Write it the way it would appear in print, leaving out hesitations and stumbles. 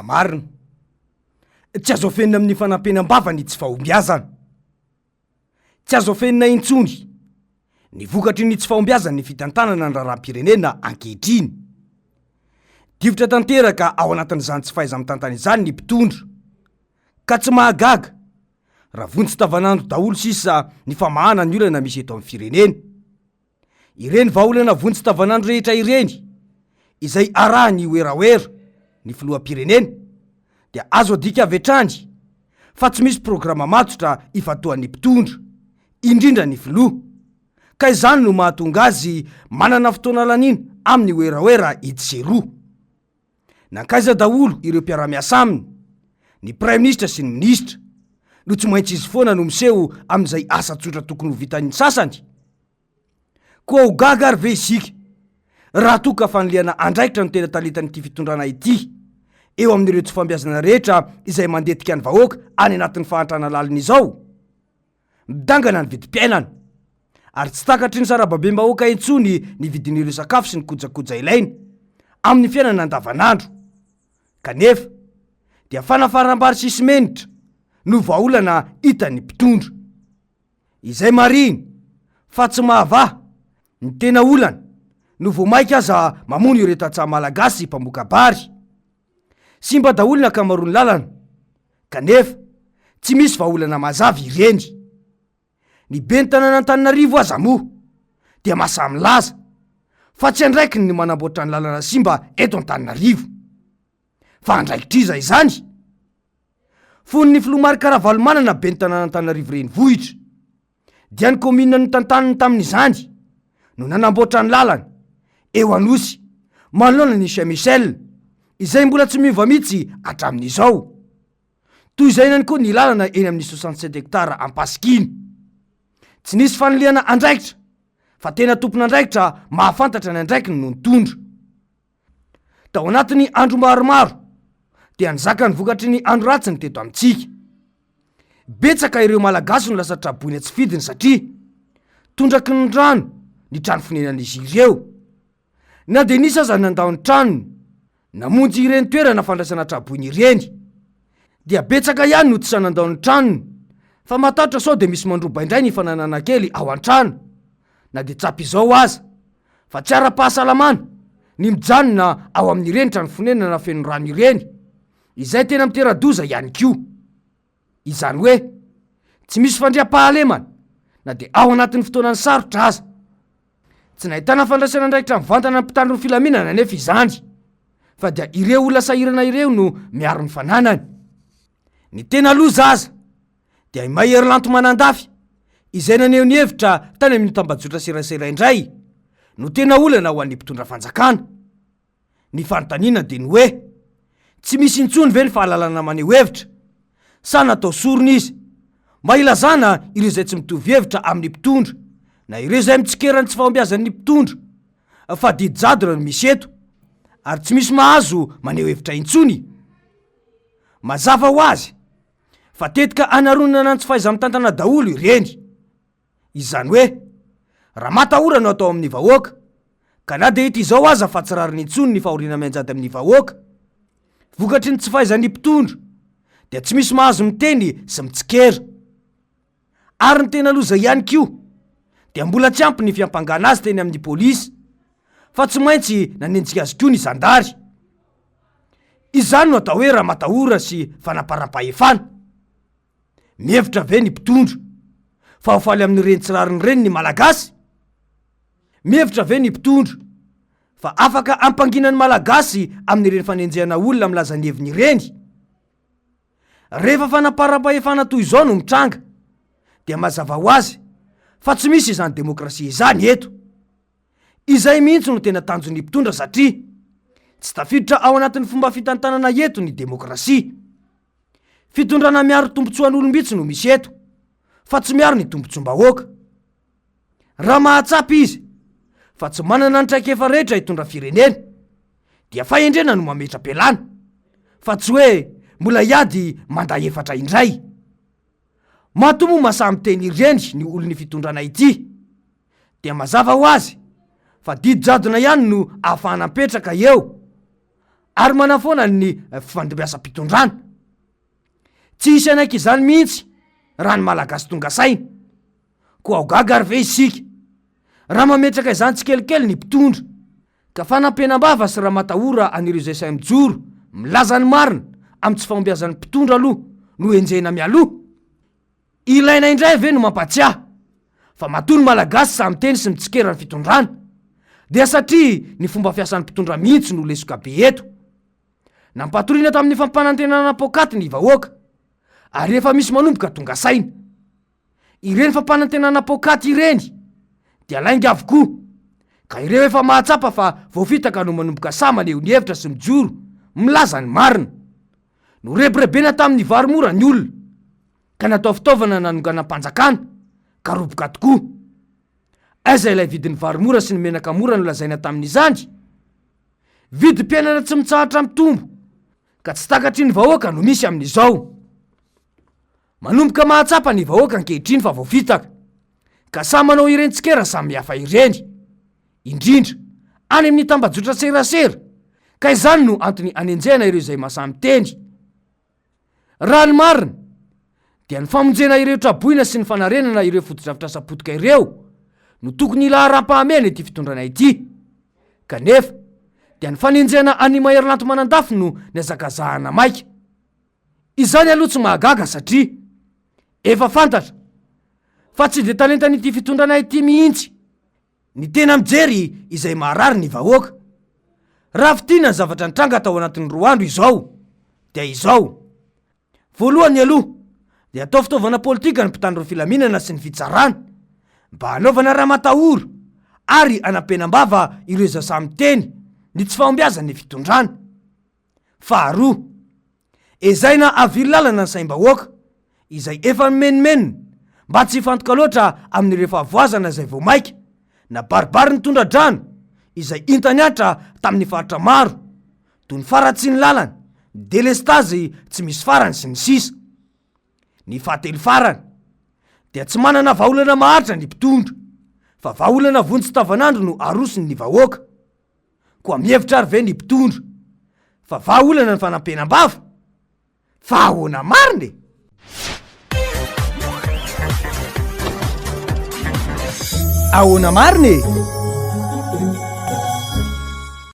marina. Tsy azo afenina amin'ny fanampenam-bava ny tsy fahombiazana. Tsy azo afenina intsony ny vokatry ny tsy fahombiazan'ny fitantanana ny raharaham-pirenena ankehitriny. Difotra tanteraka ao anatin'izany tsy fahaiza-mitantana izany ny mpitondra, ka tsy mahagaga raha vonjy tavanandro daholo sisa ny famahana ny olana misy eto amin'ny firenena. Ireny vahaolana vonjy tavanandro rehetra ireny, izay arahan'ny werawera ny filoham-pirenena, dia azo adika avy hatrany fa tsy misy programa matotra ifantohan'ny mpitondra, indrindra ny filoha, ka izany no mahatonga azy manana fotoana laniana amin'ny werawera etsy sy eroa. Nankaiza daholo ireo mpiara-miasa aminy, ny praiminisitra sy ny minisitra, no tsy maintsy izy foana no miseho amin'izay asa tsotra tokony ho vitan'ny sasany? Koa ho gaga ary ve isika raha toa ka fanilihana andraikitra no tena talentan'ity fitondrana ity eo amin'ireo tsy fahombiazana rehetra izay mandetika ny vahoaka any anatin'ny fahantrana lalina izao? Midangana ny vidim-piainana ary tsy takatry ny sarababem-bahoaka intsony ny vidin'ireo sakafo sy ny kojakoja ilaina amin'ny fiainana andavanandro. Kanefa dia fanafaram-bary sy simenitra no vahaolana hitan'ny mpitondra. Izay marihina fa tsy mahavaha ny tena olana no vao mainka aza mamono ireo tantsaha malagasy mpamoka-bary. Simba daholo ny ankamaroan'ny lalana kanefa tsy misy vahaolana mazava ireny. Ny ben'ny tanàn'Antananarivo aza moa dia mahasahy milaza fa tsy andraikiny ny manamboatra ny lalana simba eto Antananarivo. Fa andraikitr'iza izany? Fony ny filoha Marc Ravalomanana ben'ny tanàn'Antananarivo renivohitra dia ny kaominina notantaniny tamin'izany no nanamboatra ny lalana eo Anosy manoloana ny Saint Michel izay mbola tsy miova mihitsy hatramin'izao. Toy izay ihany koa ny lalana eny amin'ny 67 hectares Ampasikina. Tsy nisy fanilihana andraikitra fa tena tompon'andraikitra mahafantatra ny andraikiny no nitondra. Tao anatin'ny andro maromaro dia nizaka ny vokatry ny andro ratsy ny teto amintsika. Betsaka ireo Malagasy no lasa traboina tsy fidiny satria tondraky ny rano ny trano fonenan'izy ireo. Na dia nisy aza nandao ny tranony namonjy ireny toerana fandraisana traboina ireny dia betsaka ihany no tsy sahy nandao ny tranony fa matahotra sao dia misy mandroba indray ny fananana kely ao an-trano na dia tsapa izao aza fa tsy ara-pahasalamana ny mijanona ao amin'ireny trano fonenana feno rano ireny, izay tena mitera-doza ihany koa. Izany hoe, tsy misy fandriampahalemana na dia ao anatin'ny fotoanan'ny sarotra aza. Tsy nahitana fandraisana andraikitra mivantana ny mpitandro ny filaminana anefa izany, fa dia ireo olona sahirana ireo no miaro ny fananany. Ny tena loza aza dia i Mahery Lanto Manandafy izay naneho ny hevitra tany amin'ny tambajotra serasera indray no tena olana ho an'ny mpitondra fanjakana. Ny fanontaniana dia ny hoe, tsy misy intsony ve ny fahalalana maneho hevitra sa natao sorona izy mba hilazana ireo izay tsy mitovy hevitra amin'ny mpitondra na ireo izay mitsikera ny tsy fahombiazan'ny mpitondra fa didy jadona no misy eto ary tsy misy mahazo maneho hevitra intsony? Mazava ho azy fa tetika hanaronana ny tsy fahaiza-mitantana daholo ireny. Izany hoe, raha matahora no atao amin'ny vahoaka, ka na dia hita izao aza fa tsy rariny intsony ny fahoriana mianjady amin'ny vahoaka, vokatry ny tsy fahaizan'ny mpitondra, dia tsy misy mahazo miteny sy mitsikera. Ary ny tena loza ihany koa, dia mbola tsy ampy ny fiampangana azy teny amin'ny polisy, fa tsy maintsy nanenjika azy koa ny zandary. Izany no atao hoe ramatahora sy fanaparam-pahefana. Mihevitra ve ny mpitondra fa ho faly amin'ireny tsy rariny ireny ny Malagasy? Mihevitra ve ny mpitondra fa afaka hampangina ny Malagasy amin'ireny fanenjehana olona milaza ny heviny ireny? Rehefa fanaparam-pahefana toy izao no mitranga dia mazava ho azy fa tsy misy izany demokrasia izany eto. Izay mihitsy no tena tanjon'ny mpitondra satria tsy tafiditra ao anatin'ny fomba fitantanana eto ny demokrasia. Fitondrana miaro tombontsoan'olom-bitsy no misy eto fa tsy miaro ny tombontsoam-bahoaka. Raha mahatsapa izy fa tsy manana ny traikefa rehetra hitondra firenena dia fahendrena no mametra-pialana fa tsy hoe mbola hiady mandat efatra indray. Matoa moa masaha miteny ireny ny olon'ny fitondrana ity dia mazava ho azy fa didy jadona ihany no ahafahana mipetraka eo. Ary manafoana ny fifandimbiasam-pitondrana. Tsy hisy hanaiky izany mihitsy raha ny Malagasy tonga saina. Koa ho gaga ary ve isika raha mametraka izany tsikelikely ny mpitondra? Ka fanampenam-bava sy ramatahora an'ireo izay sahy mijoro milaza ny marina amin'ny tsy fahombiazan'ny mpitondra aloha no henjehina mialoha? Ilaina indray ve no mampatsiahy fa matoa ny Malagasy sahy miteny sy mitsikera ny fitondrana dia satria ny fomba fiasan'ny mpitondra mihitsy no lesoka be eto. Nampatoriana tamin'ny fampanantenana poakaty ny vahoaka ary efa misy manomboka tonga saina. Ireny fampanantenana poakaty ireny dia lainga avokoa ka ireo efa mahatsapa fa voafitaka no manomboka sahy maneho ny hevitra sy mijoro milaza ny marina. Norebirebena tamin'ny vary mora ny olona ka natao fitaovana nanonganam-panjakana ka roboka tokoa. Aiza ilay vidin'ny vary mora sy ny menaka mora nolazaina tamin'izany? Vidim-piainana tsy mitsahatra mitombo ka tsy takatry ny vahoaka no misy amin'izao. Manomboka mahatsapa ny vahoaka ankehitriny fa voafitaka ka samy manao ireny tsikera samihafa ireny, indrindra any amin'ny tambajotra serasera ka izany no antony anenjehana ireo izay mahasahy miteny. Raha ny marina dia ny famonjena ireo traboina sy ny fanarenana ireo fotodrafitrasa potika ireo no tokony hilaharam-pahamehana ity fitondrana ity kanefa dia ny fanenjehana an'i Maherilanto Manandafy no nihazakazahana maika. Izany aloha tsy mahagaga satria efa fantatra fa tsy dia talentan'ity fitondrana ity mihitsy ny tena mijery izay maharary ny vahoaka. Raha fintinina ny zavatra nitranga tao anatin'ny roa andro izao dia izao, voalohany aloha dia atao fitaovana politika ny mpitandro ny filaminana sy ny fitsarana mba hanaovana ramatahora ary hanampenam-bava ireo izay sahy miteny ny tsy fahombiazan'ny fitondrana. Faharoa, ezahina havily lalana ny saim-bahoaka, izay efa mimenomenona, mba tsy hifantoka loatra amin'ireo fahavoazana izay vao mainka nabaribary ny tondra-drano izay hita nihatra tamin'ny faritra maro, toy ny faharatsian'ny lalana, ny delestazy tsy misy farany sy ny sisa Ny fahatelo farany, dia tsy manana vahaolana maharitra ny mpitondra, fa vahaolana vonjy tavanandro no arosony ny vahoaka. Koa mihevitra ary ve ny mpitondra fa vahaolana ny fanampenam-bava? Fa ahoana marina e? Ahoana marina e?